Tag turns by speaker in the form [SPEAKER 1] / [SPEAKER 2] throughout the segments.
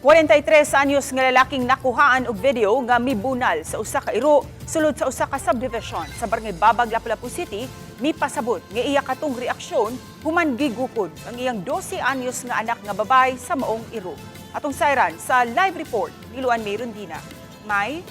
[SPEAKER 1] 43 anyos nga lalaking nakuhaan og video nga mibunal sa usa ka iro sulod sa usa ka subdivision sa Barangay Babag, Lapu-Lapu City, mipasabot nga iya katong reaksyon human gigukod ang iyang 12 anyos nga anak nga babay sa maong iro. Atong sayran sa live report ni Luan May Rondina. May?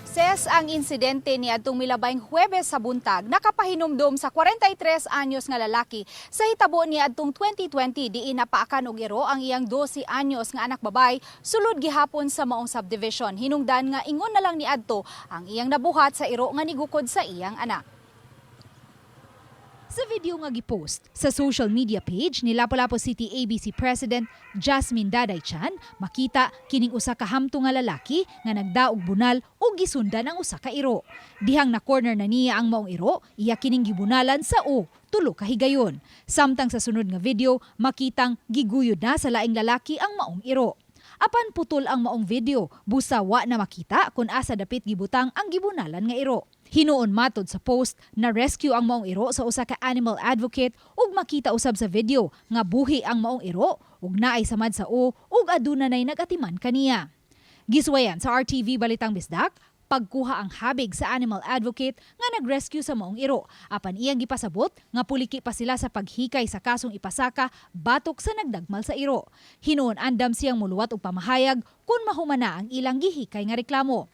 [SPEAKER 2] Ses, ang insidente ni adtong milabayng Huwebes sa buntag nakapahinumdom sa 43 anyos nga lalaki sa hitabo ni adtong 2020 diin napaakan og iro ang iyang 12 anyos nga anak babay sulod gihapon sa maong subdivision. Hinungdan nga ingon na lang ni adto ang iyang nabuhat sa iro nga nigukod sa iyang anak. Sa video nga gipost sa social media page ni Lapu-Lapu City ABC President Jasmine Daday Chan, makita kining usa ka hamto nga lalaki nga nagdaog bunal ug gisundan ang usa ka iro. Dihang na corner na niya ang maong iro, iya kining gibunalan sa o tulo ka higayon. Samtang sa sunod nga video, makitang giguyod na sa laing lalaki ang maong iro. Apan putol ang maong video, busa wa na makita kung asa dapit gibutang ang gibunalan nga iro. Hinuon matod sa post na rescue ang maong iro sa usa ka animal advocate ug makita usab sa video nga buhi ang maong iro ug naay samad sa o ug aduna nay nagatiman kaniya. Giswayan sa RTV Balitang Bisdak, pagkuha ang habig sa animal advocate nga nag-rescue sa maong iro. Apan iyang gipasabot nga puliki pa sila sa paghikay sa kasong ipasaka batok sa nagdagmal sa iro. Hinuon andam siyang muluwat og pamahayag kung mahumana ang ilang gihikay nga reklamo.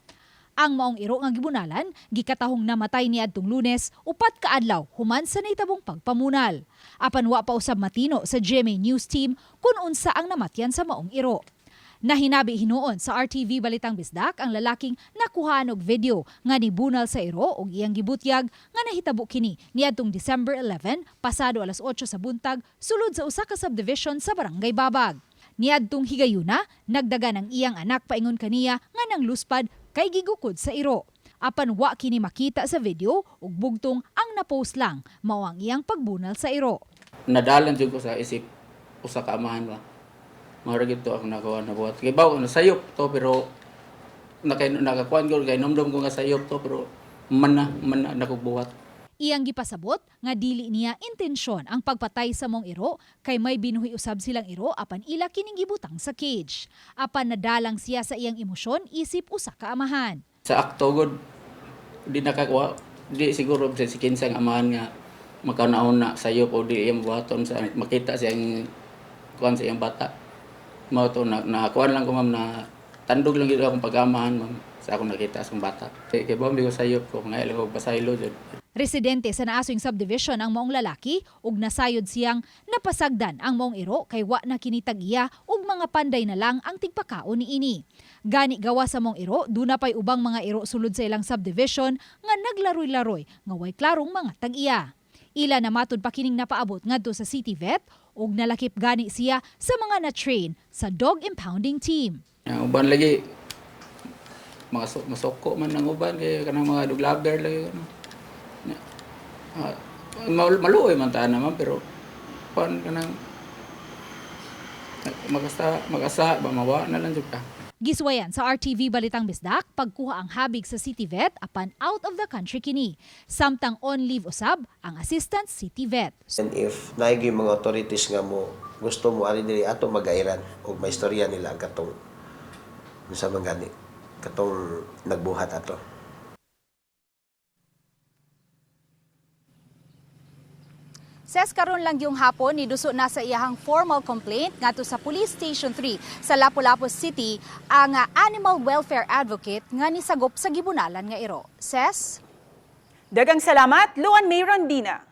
[SPEAKER 2] Ang maong iro nga gibunalan, gikatahong namatay ni adtong Lunes, 4 ka adlaw human sa nahitabong pagpamunal. Apan wa pa usab matino sa GMA News Team kung unsa ang namatyan sa maong iro. Nahinabi hinuon sa RTV Balitang Bisdak ang lalaking nakuhaan og video nga nibunal sa iro og iyang gibutyag nga nahitabo kini niadtong December 11 pasado alas 8 sa buntag sulod sa usa ka subdivision sa Barangay Babag. Niadtong higayuna, nagdagan ang iyang anak paingon kaniya nga nang luspad kay gigukod sa iro. Apan wa kini makita sa video ug bugtong ang napost lang mao ang iyang pagbunal sa iro.
[SPEAKER 3] Nadalan jud ko sa isip usa ka amahan ba. Mao ra gyud to ako nagawa na buhat. Kay bawo na sayop to, pero nakay nakakuan ko kay nomdom ko nga sayop to, pero man na nakugbuhat.
[SPEAKER 2] Iyang gipasabot nga dili niya intensyon ang pagpatay sa mong iro kay may binuhi usab silang iro apan ila kining gibutang sa cage. Apan nadalang siya sa iyang emosyon isip usa ka amahan.
[SPEAKER 3] Sa akto gud, di nakakuha, di siguro sa si kinsang amahan nga makaunahon na sayop o di iyang buhaton sa makita siyang kuan sa iyang bata. Mao to na nakuan lang ko, ma'am, na tandog lang gid akong pag-amahan, ma'am, sa akong nakita sa akong bata. Kay ba ko sayop ko nga ila ko pasaylo jud.
[SPEAKER 2] Residente sa naasoing subdivision ang maong lalaki ug nasayod siyang napasagdan ang maong iro kay wa na kini tag-iya ug mga panday na lang ang tigpakaon niini. Gani gawa sa maong iro, duna pay ubang mga iro sulod sa ilang subdivision nga naglaroy-laroy nga way klarong mga tag-iya. Ila na matud pa kining napaabot ngadto sa city vet ug nalakip gani siya sa mga na-train sa dog impounding team.
[SPEAKER 3] Ang uban lagi mga masoko man ang uban kay kanang mga dog lover lagi ano. Maluoy man ta naman, pero kuan kanang magasa ba, mawa na lang jud ka.
[SPEAKER 2] Giswayan sa RTV Balitang Bisdak, pagkuha ang habig sa city vet apan out of the country kini. Samtang on leave usab ang assistant city vet.
[SPEAKER 4] And if naigi mga authorities nga mo gusto mo ari diri, ato magairan og maistorya nila ang katong unsa man gani katong nagbuhat ato.
[SPEAKER 2] Ses, karon lang yung hapon ni duso na sa iyahang formal complaint ngadto sa Police Station 3 sa Lapu-Lapu City ang animal welfare advocate nga nisagop sa gibunalan nga iro. Ses?
[SPEAKER 1] Dagang salamat, Luan May Rondina.